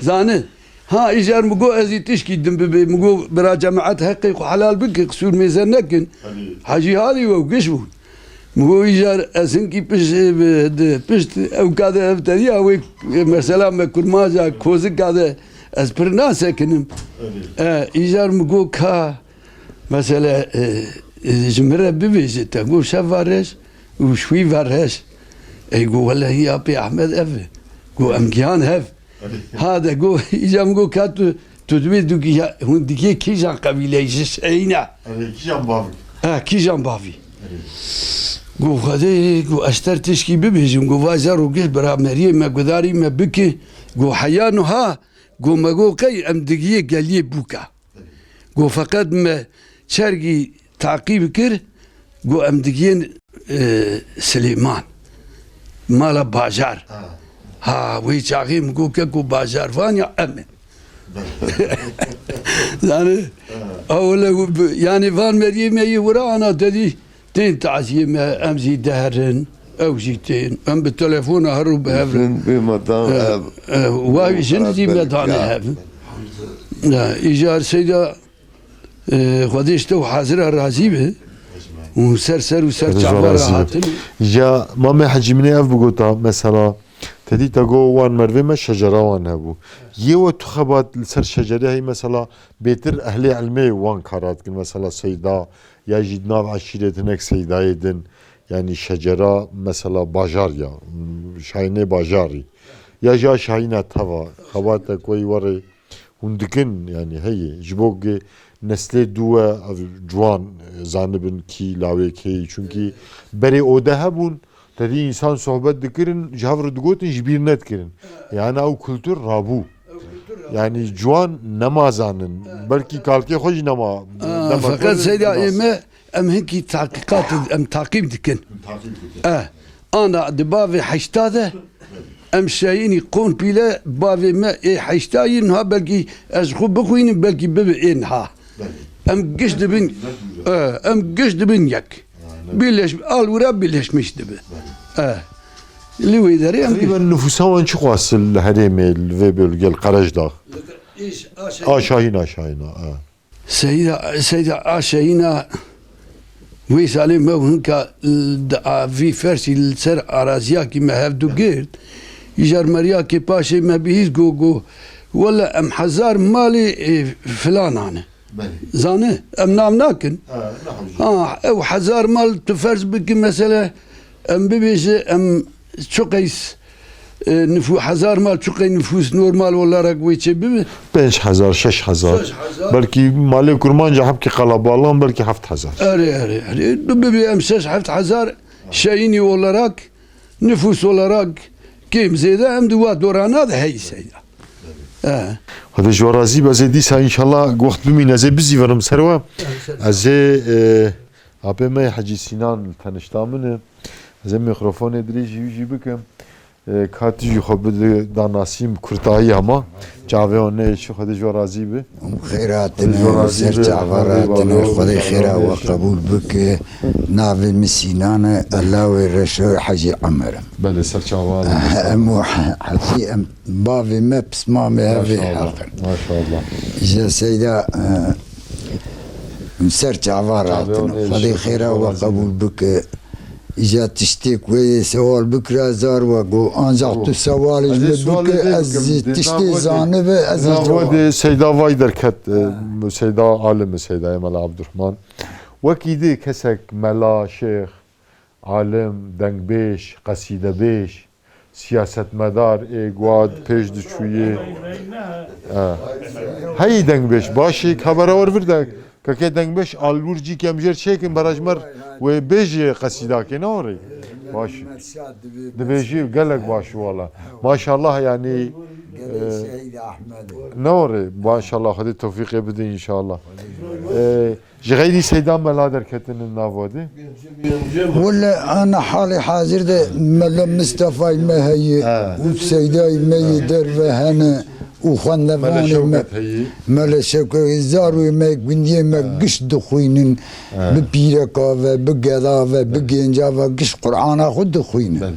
Zane. Ha, îcar mi got ez ê tişkî din bibê. Mi got bira cemaet heqê xwe helal bike, qisûr mêze nekin. Hecî Hadî we giş bûn. Mi got îcar ez hinkî pişt, pişt ew ka de ev tediya wê mesela me kurmaca kozika de ez pir nasekinim. E, îcar mi got ka mesela, e, e, ji min re bibêje te. Got şeva reş û şûy ve reş. Ey got wele ya pê Ehmed ev e. Got em gihan hev. Ha de got, îca min got ka tu, tu dibê dûkî ya, hûn dikê kîjan qebîleyî ji şeyîna? Erê, kîjan bavî? Ha, kîjan bavî? Erê. Go Xwedê, go ez ter tişkî bibêjim, go va zer û gih bira meriyê me gudarî me bike, go heya nuha, go me go qey em digiyê geliyê bûka. Go feqet me çergî taqîb kir, go em digiyên, e, Silêman. Mala bajar. Ha. Ha, wê çaxê min got, keko bajarvan ya em in. Belê. Yani, ha. Ewle, yani van meriyê me yê wira ana te dî, tên taziyê me, em zî deherin, ew zî tên. Em bi telefona her û bi hev re. Jin bê me dan, e, ev, e, wa jin zî me danê hev. Ya, îcar Seyda, e, Xwedê ji te û hazira razî be. Û ser ser û ser çava re hatin. Ya, Mamê Hecî, min ê ev bigota, mesela, te dî te got wan mervê me şecera wan hebû. Yê we tu xebat li ser şecerê heyî, mesela, bêtir ehlê ilmê wan kara dikin, mesela, Seyda, ya jî di nav eşîret hinek Seydayê din, yanî şecera, mesela, bajar ya, şahînê bajarî. Ya jî a şahîna teva, xebata ku wê werê hûn dikin, yanî heye. Ji bo ku neslê dû we ev ciwan, e, zanibin kî lawê kê yî. Çunkî berê ode hebûn, te dî însan sohbet dikirin, ji hev re digotin, ji bîr nedikirin. Yani ew kultur rabû. Ew kultur rabû. Yani ciwan nema zanin. Belkî kalkê xwe jî nema, ha, nema feqet Seyda, ê me, em hinkî tahqîqat, em taqîb dikin. Em taqîb dikin. Eh, ana di bavê heşta de, em şehînî komple bavê me ê heşta yî niha belkî ez xwe bixwînim, belkî bibe ê niha. Belê. Em giş dibin, eh, em giş dibin yek. Ha, ne. Birleş-, alwira birleşmiş dibe. Belê. Eh. Li wê derê em Teqrîben nifûsa wan çi qas li herêmê, li vê bölgê, li Qerejdax? Îş, a şehîn. A şahîn, a şahîn, ha. Seyda, Seyda a şehîna wê salê me û hinka, e, di a vî fersî li ser araziyakî me hevdu girt. Îjar meriyakê paşê me bihîst go, go, wele em hezar malê, e, filanan e. Belê. Zane, em nav nakin. Ha, ne hewce. Ha, ew hezar mal tu ferz bike, mesele, em bibêje, em çi qeys, e, nifû-, hezar mal çi qey nifûs normal olarak wê çê bibe? Pênc hezar, şeş hezar. Şeş hezar. Belkî malê kurmanca hebkî qalabalan, belkî heft hezar. Erê, erê, erê. Tu bibê em şeş heft hezar şehînî olarak, nifûs olarak kêm zêde em di wa dorana de heyî Seyda. He. Xwedê ji we razî be, ez ê dîsa înşallah wext bimîne, ez ê bizîvirim ser we. Evet, ser. Ez ê, e, apê me Hecî Sînan li tenişta min e. Ez ê mîkrofonê dirêjî wî jî bikim. E, ka tu jî xwe bide danasî bi kurtahî hema. Çavê wan neyê çi, Xwedê ji we razî be. Xêr hatine, ser çava re hatine, Xwedê xêra we qebûl bike. Navê min Sînan e, ez lawê Reşo Hecî Emer im. Belê, ser çava. Em û Hecî em bavê me, pismamê hevê heq in. Maşallah, maşallah. Ji Seyda, e, ser çava re hatine. Çavê wan neyê çi, Xwedê xêra we qebûl bike. Îca tiştê ku wê sewal bikira zar we got, ancax tu sewalê ji min bike, ez tiştê zanibe, ez ê cewab. Di nav we de Seyda vay derket, e, Seyda alim e, Seydayê Mela Abdurrahman. Wekî dî kesek mela, şêx, alim, dengbêj, qesîdebêj, siyasetmedar ê ku wa pêş diçûyê. E. Heyî dengbêj, başî, ka berawer vir de. Kekê dengbêj, alwir cî kem jêr çêkin, berajmer wê bêjî qesîdakê, ne orê? Baş. Dibêjî gelek baş wala. Maşallah, yanî, gelê, e, Şehîd Ahmed. Ne orê? Maşallah, Xwedê tewfîqê bide înşallah. E, ji xeyrî Seyda Mela derketinin nav de. Wele ana halê hazir de Mele Mistefayê me heye, ha, û Seydayê me yê derve hene. Û xwendevanê me, Mele Şewket heyî. Mele Şewket, zarokê me, gundiyê me giş dixwînin. He. Bi pîreka ve, bi geda ve, bi genca ve giş Qur'ana xwe dixwînin. Belê.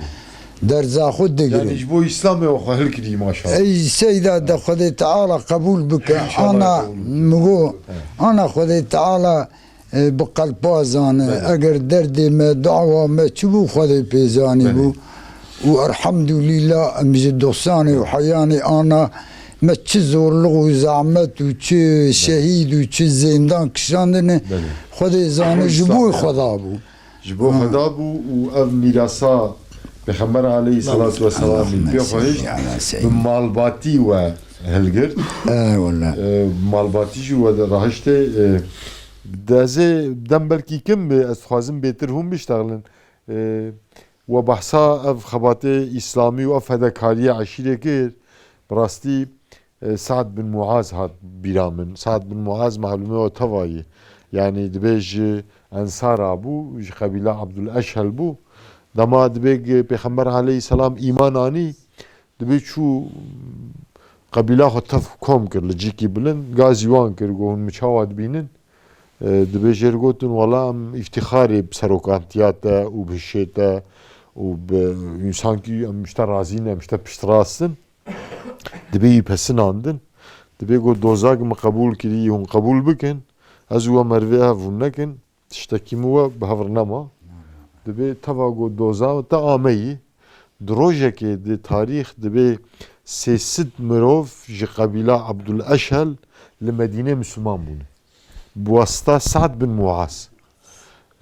Derza xwe digirin. Yanî ji bo Îslamê xwe hilkirî maşallah. Ey Seyda de Xwedê Teala qebûl bike. Înşallah. Ana qebûl bike. Min got, he, ana Xwedê Teala e, bi qelpa zane. Belê. Eger derdê me, dawa me çi bû, Xwedê pê zanî bû. Belê. Û elhamdulîla em ji dostanê û heyanê ana me çi zorluq û zehmet û çi, belê, şehîd û çi zêndan kişandine, belê, Xwedê zane ji bo Xweda bû. Ji bo Xweda bû û ev mîrasa Pêxember aleyhisselatu vesselamî pê xwe hişt, bi malbatî we hilgirt. E, wele. E, malbatî jî we de rahiştê, e, De ez ê dem belkî kim be, ez dixwazim bêtir hûn biştexilin. E, we behsa ev xebatê îslamî û ev fedekariyê eşîrê kir. Bi rastî, e, Sa'd bin Muaz hat bîra min. Sa'd bin Muaz malûme we teva ye. Yanî dibê ji Ensara bû, ji qebîla Abdul Eşhel bû. Dema dibê Pêxember aleyhisselam îman anî, dibê çû qebîla xwe tev kom kir li cîkî bilind, gazî wan kir, got, hûn min çawa dibînin? E, dibê jê re gotin, wela em îftîxarê bi serokantiya te û bi hişê te û bi însankî em ji te razî ne, em ji te piştrast in. Dibê wî pesinandin. Dibê got, doza ku min qebûl kirî, hûn qebûl bikin. Ez û we merivê hev hûn nekin. Tiştekî min we bi hev re nema. Dibê teva ku doza te ameyî, di rojekê di tarîx dibê sê sed mirov ji qebîla Abdul Eşhel li Medînê Misliman bûne. Bi wasita Sa'd bin Muaz.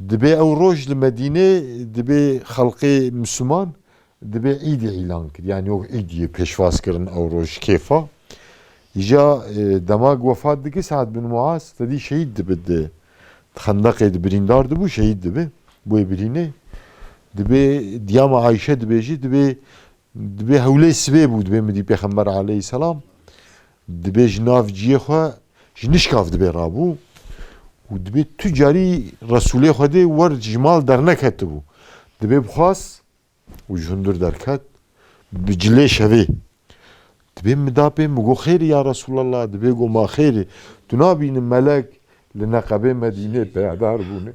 Dibê ew roj li Medînê dibê xelqê Misliman dibê îdî îlan kir. Yanî wek îdiyê pêşwaz kirin ew roj kêfa. Îja, e, dema ku wefat dike Sa'd bin Muaz, te dî şehîd dibe di, di xendeqê di birîndar dibû, şehîd dibe. Bûye birînê. Dibê diya me Ayşe dibêjî, dibê, dibê hewlê sibê bû, dibê min dî Pêxember aleyhisselam. Dibê ji nav ciyê xwe, ji nişkav dibê rabû. Û dibê tu carî Resûlê Xwedê wer ji mal derneketibû. Dibê bixwast, û ji hundir derket, bi cilê şevê. Dibê min da pê, min got, xêr e ya Resûlallah? Dibê got, ma xêr e. Tu nabînî melek li neqebê Medînê peyadar bûne?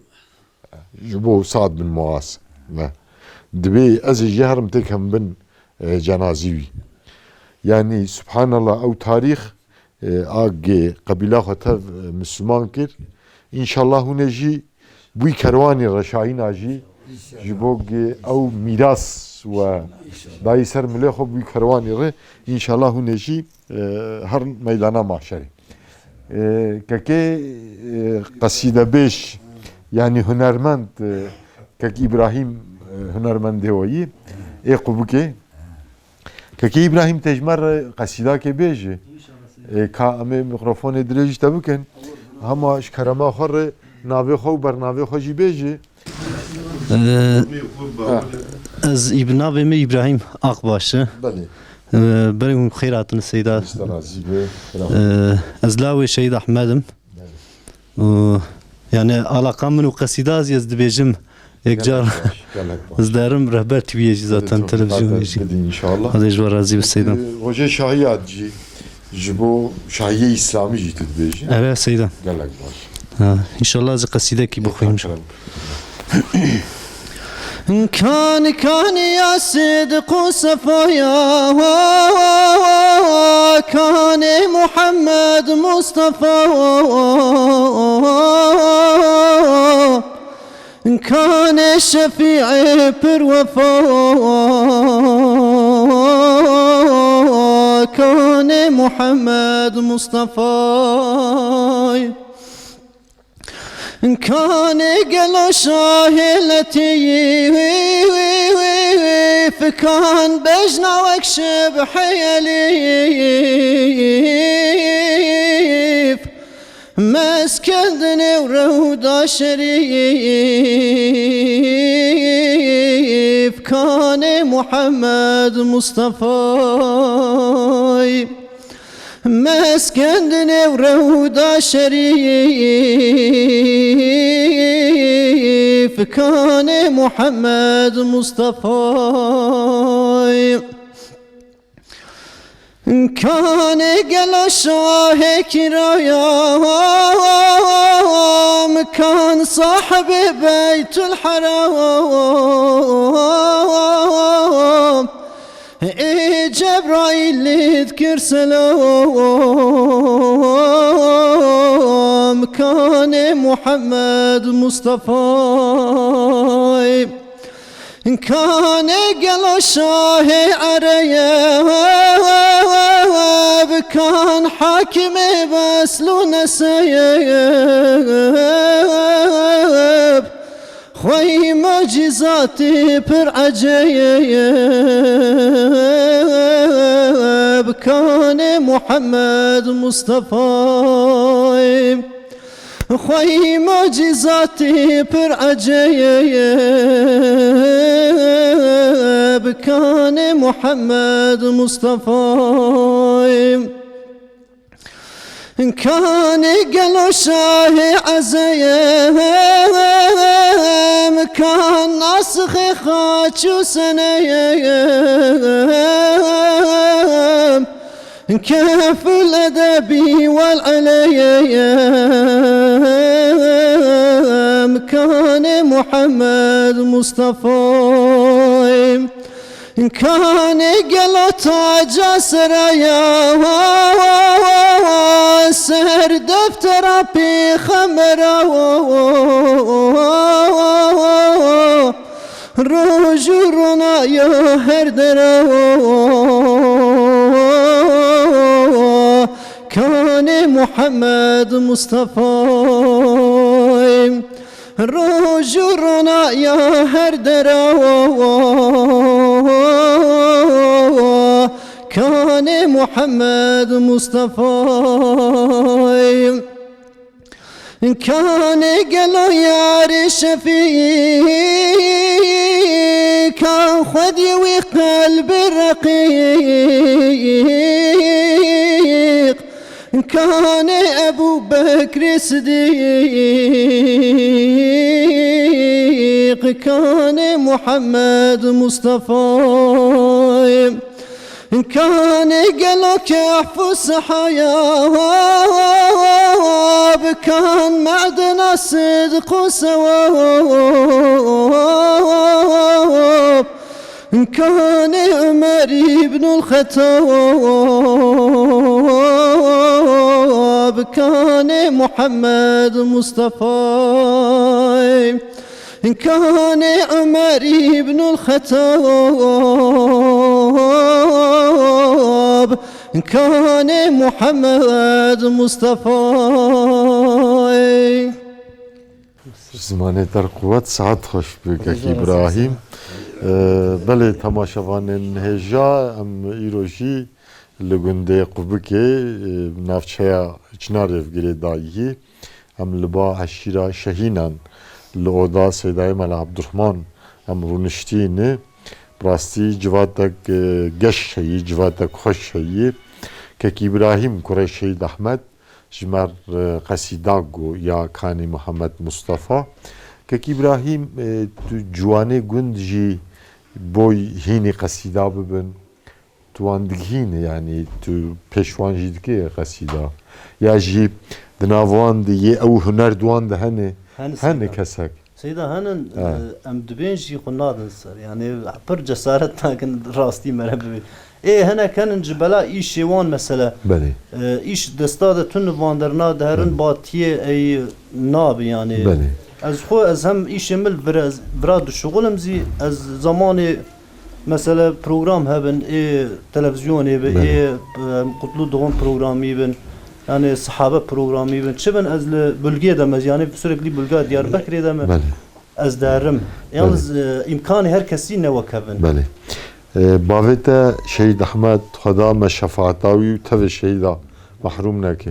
Ji bo Sa'd bin Muaz. Ne. Dibê ez ê jê herim têkem bin, e, cenazî wî. Yanî, subhanallah, ew tarîx e, a gê qebîla xwe tev, e, Misliman kir. Înşallah hûn ê jî bûy kerwanî re, şahîna jî ji bo gê ew mîras we dayî ser milê xwe bûy kerwanî re. Înşallah hûn ê jî, e, herin meydana mahşerê. E, kekê, e, qesîdebêj, yanî hunermend, e, kek Îbrahîm, e, hunermendê we yî, ê qubikê. Kekê Îbrahîm, te ji me re qesîdakê bêje. Ê, ka em ê mîkrofonê dirêj ji te bikin. Hema ji kerema xwe re navê xwe û bernavê xwe jî bêje. Ee, ez î-, navê min Îbrahîm Akbaş e. Belê. Ee, berê hûn xêr hatin Seyda. Te razî be. Ee, ez lawê Şehîd Ahmed im. Belê. Û, yani, alaqa min û qesîda zî ez dibêjim yek car. Gelek baş, gelek baş. Ez derim Rehber T V'yê jî zaten, televîzyonê jî. Bidin inşallah. Hadi ji we razî be Seyda. Rojê şahiya jî, ji bo şahiyê îslamî jî tu dibêjî. Eve Seyda. Gelek baş. Ha, inşallah ez qesîdekî bixwînim. Kerem. Kan kan ya Sidq û Sefa ya, kanê Muhammed Mustafa, kanê şefîê pir wefa, kanê Muhammed Mustafa. Kanê gelo şahê letîf, kan bejna wek şibhê Elîf, meskendinê û rewda şerîf, kanê Muhammed Mustafayî. Meskendinê û rewda şerîf, kanê Muhammed Mustafayî. Kanê gelo şahê kiraya, kan sahibê Beytul Heram. Ê Cebraîlî dikir selam, kanê Muhammed Mustafayî. Kanê gelo şahê Ereb, kan hakimê Besl û Neseb. Xwey mucîzatê pir ecêb, kanê Muhammed Mustafayê. Xwey mucîzatî pir ecêb, kanê Muhammed Mustafayê. Kanê gelo şahê ezeyem, kan nasixê xaç û seneyem. كيف الأدب والعليم كان محمد مصطفى. كان قلت جاسر يا سر دفتر في خمره. Roj û rona ya her dere, kanê Muhammed Mustafayê. Roj û rona ya her dere, kanê Muhammed Mustafayê. Kanê gelo yarê şefîkan xwedî wî qelbi reqîq. Kanê Ebû Bekrê Sidîq, kanê Muhammed Mustafayê. Kanê gelo kehf û sehaya, kan medena sidq û sewab. Kanê Ömer îbnul Xetab, kanê Muhammed Mustafayê. Kanê Ömer îbnul Xetab, kanê Muhammed Mustafayê. Zimanê te r quwet, saet xweş bi kek Îbrahîm. Ee, belê, temaşevanên hêja, em îro jî li gundê Qubikê, e, navçeya Çinarêvgirê dayî. Em li ba eşîra Şehînan li oda Seydayê Mela Abdurrahman em rûniştîne. Bi rastî civatek, e, geş heyî, civatek xweş heyî. Kek Îbrahîm kurê Şehîd Ehmed ji me r, e, qesîda got ya kanî Muhammed Mustafa. Kek Îbrahîm, e, tu ciwanê gund jî boy hînî qesîda bibin. Tu wan digihînî, yanî tu pêş wan jî dikê qesîda? Ya jî di nav wan de yê ew huner di wan de hene? Hene, hene Seyda. Kesek? Seyda, henin, Ha. e, em dibên jî xwe nadin ser. Yanî pir cesaret nakin rastî me re bibê. Ê, hinek henin ji bela îşê wan mesele. Belê. E, îş desta de tune van der nadiherin, Belê. Batiyê ey nabi yanî. Belê. Ez xwe, ez hem îşê min vira, vira dişuxulim zî, ez zamanê Mesela program hebin, ê televizyonê bi, Belê. Ê, em, Kutlu Doğum programî bin, yani sahabe programî bin. Çi bin ez li bölgeye de me, yani sürekli bölge Diyarbekirê de me. Belê. Ez derim. Yalnız, Belê. E, imkanê her kesî ne wek hev in. Belê. E, bavê te Şehîd Ehmed, Xweda me şefaeta wî û tevê şehîda mehrûm neke.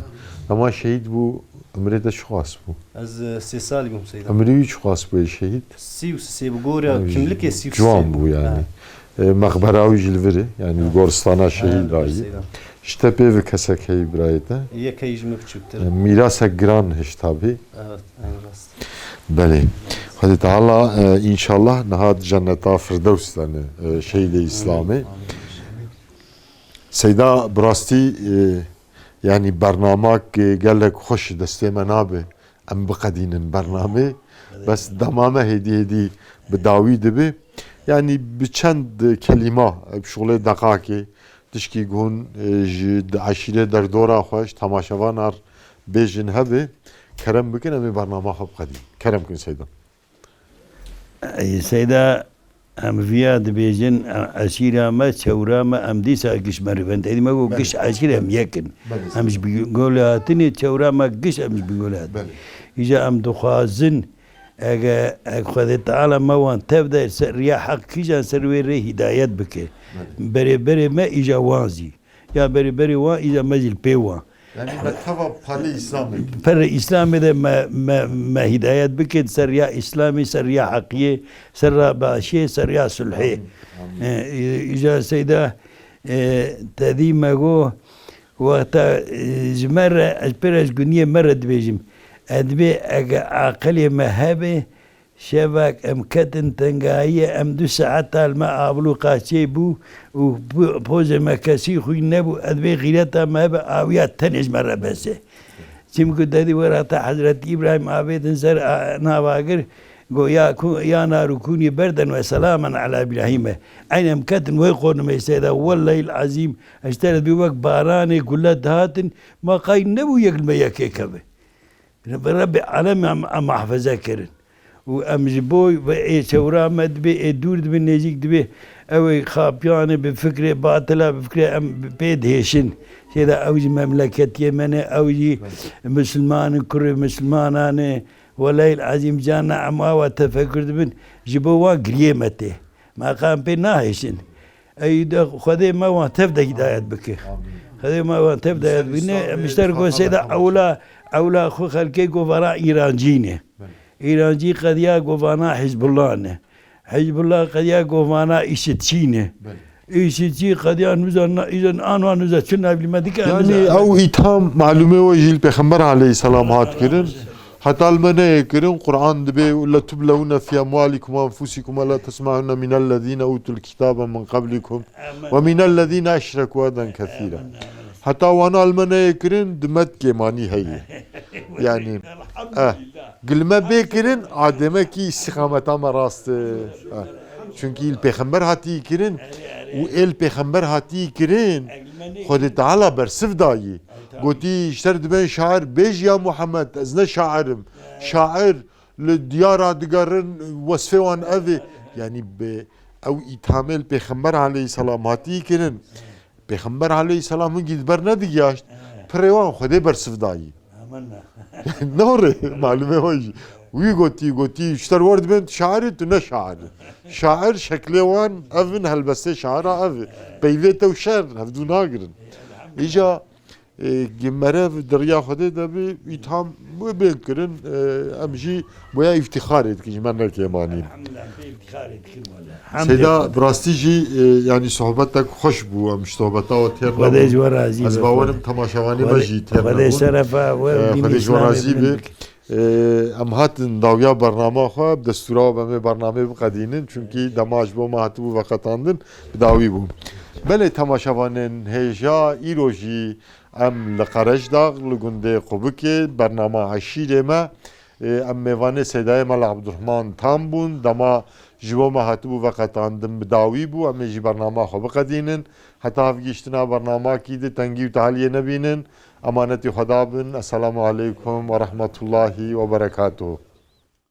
Dema şehîd bû, Umrê te çiqas bû? Ez, e, sê salî bûm, Seyda. Umrê wî çiqas bû ê şehîd? Sî û sê bû, gorî Umrê wî kimlikê sî û sê ciwan bû yani. Ha. E, mexbera wî jî li vir e, yani Ha. Goristana Ha, şehîd li vir, dayî. Seyda. Ji te pê ve kesek heyî birayê te? Yek heyî ji min biçûktir. E, mîrasek giran hişt tabî. Evet, en rast. Belê. Xwedê Teala, e, înşallah niha di cenneta Firdews'dan e, şehîdê Îslamê. Amin. Seyda, bi rastî, e, yanî bernamak, e, gelek xweş destê me nabe. Em biqedînin bernamê. Belê. Bes dema me hêdî hêdî bi dawî dibe. Yanî bi çend kelîma, e, bi şûlê deqakê, tişkî ku hûn, e, ji di eşîrê derdora xwe, ji temaşevanan re bêjin hebe, kerem bikin, em ê bernama xwe biqedînin. Kerem bikin Seyda. Ey Seyda, em viya dibêjin, e, eşîra me, çewra me, em dîsa giş meriv in. Êdî me got Belê. Giş eşîr em yek in. Belê. Em ji Bîngolê hatinê, çewra me giş em ji Bîngolê hatin. Belê. Îja em dixwazin, ege, eg Xwedê Teala me wan tev de ser riya heq kîjan ser wê rê hîdayet bike. Belê. Berê berê me îja wan zî. Ya berê berê wan, îja me jî li pê wan. Yani me teva palê Îslamê kir. Perê Îslamê de me, me, me hidayet bike, ser riya Îslamê, ser riya heqiyê, ser riya başiyê, ser riya sulhê. Amîn. E, î-, îca Seyda, e, tedî me go, wexta, e, ji me re, ez pê re ji guniyê me re dibêjim. Ez dibê ege aqilê me hebe, şevek em ketin tengahiyê, em du saeta li me ablûqa çê bû û po-, pozê me kesî xwîn nebû, ez dibê xîreta me hebe awiya tenê ji me re bes e. Çimku dedî were heta Hezretî Îbrahîm avêtin ser a-, navagir, go ya ku-, ya nar û kûnî berden we selamen ala Îbrahîme. Eyn em ketin wê qonimê Seyda, wellahîl ezîm, ez ji te re dibî wek baranê gule dihatin, ma qay nebû yek li me yekê keve. Bi Rebbê alem em, em muhafaza kirin. Û em ji bo ve ê çewra me dibê, ê dûr dibin, nêzîk dibê, ew ê xapiyane bi fikrê batila, bi fikrê em pê dihêşin. Seyda ew jî memleketiyê me ne, ew jî Misilman in, kurê Misilmanan e. Welahîl ezîm, carna em awa tefekur dibin, ji bo wan giriyê me tê. Me qan pê nahêşin. Ey de Xwedê me wan tev de hidayet bike. Amîn. Xwedê me wan tev de hidayet bike. Em ji te re go Seyda ewla, ewla xwe xelkê go vana îrancî ne. Belê. Îrancî qediya go vana Hizbullah ne. Hizbullah qediya go vana îşitçî ne. Belê. Îşitçî qediya nûza na-, îza anwa nûza çi navlî me dike. Yani ew îtham malûmê we jî li Pêxember aleyhisselam hat kirin. Heta li me neyê kirin, Quran dibê, "Letublewunne fî emwalikum we enfusîkum we letesma'unne minellezîne utul kitabe min qablikum we minellezîne eşrekû eden kesîra." Heta wana li me neyê kirin, di me kêmanî heye. Yani, eh, gil me bê kirin, a demekî îstîqameta me rast e. Eh. Çunkî li Pêxember hatî kirin û ê li Pêxember hatî kirin, Xwedê Teala bersiv dayî. Gotî, ji te re dibên şair, bêj ya Muhammed, ez ne şair im. Şair li diyara digerin, wesfê wan ev ê. Yanî bi ew îthamê li Pêxember aleyhisselam hatî kirin. Pêxember aleyhisselam hingî di ber nedigiyaşt. Pirê wan Xwedê bersiv dayî. Nore, malûmê we jî. Wî gotî, gotî, ji te re wer dibên, tu şair î, tu ne şair î. Şair şeklê wan ev in, helbestê şaira ev e. Peyvê te û şer, hevdû nagirin. Îca E, gi merev di riya Xwedê de bi îtham wê bên kirin, e, em jî boya îftîxarê dikin, ji me nekêmanîn. Elhamdulillah, em pê îftîxarê dikin wele. Seyda, bi rastî jî, e, yanî sohbetek xweş bû, em ji sohbeta we têr nebûn. Xwedê ji we razî be. Ez bawerim temaşevanê me jî têr nebûn. Xwedê şerefa we û dînê Îslamê bilind bike. E, em hatin dawiya bernama xwe, bi destûra we em ê bernameyê biqedînin, çunkî dema ji bo me hatibû veqetandin, bi dawî bû. Belê temaşevanên hêja, îro jî Em li Qerejdax, li gundê Qubikê, bernama Eşîrê me, e, em mêvanê Seydayê Mela Ebdurehman Tam bûn. Dema ji bo me hatibû veqetandin, bi dawî bû. Em ê jî bernama xwe biqedînin. Heta hevgihiştina bernamakî di tengî û tehliyê nebînin. Emanetî Xweda bin. Esselamu aleykum ve rahmetullahi ve berekatuhu.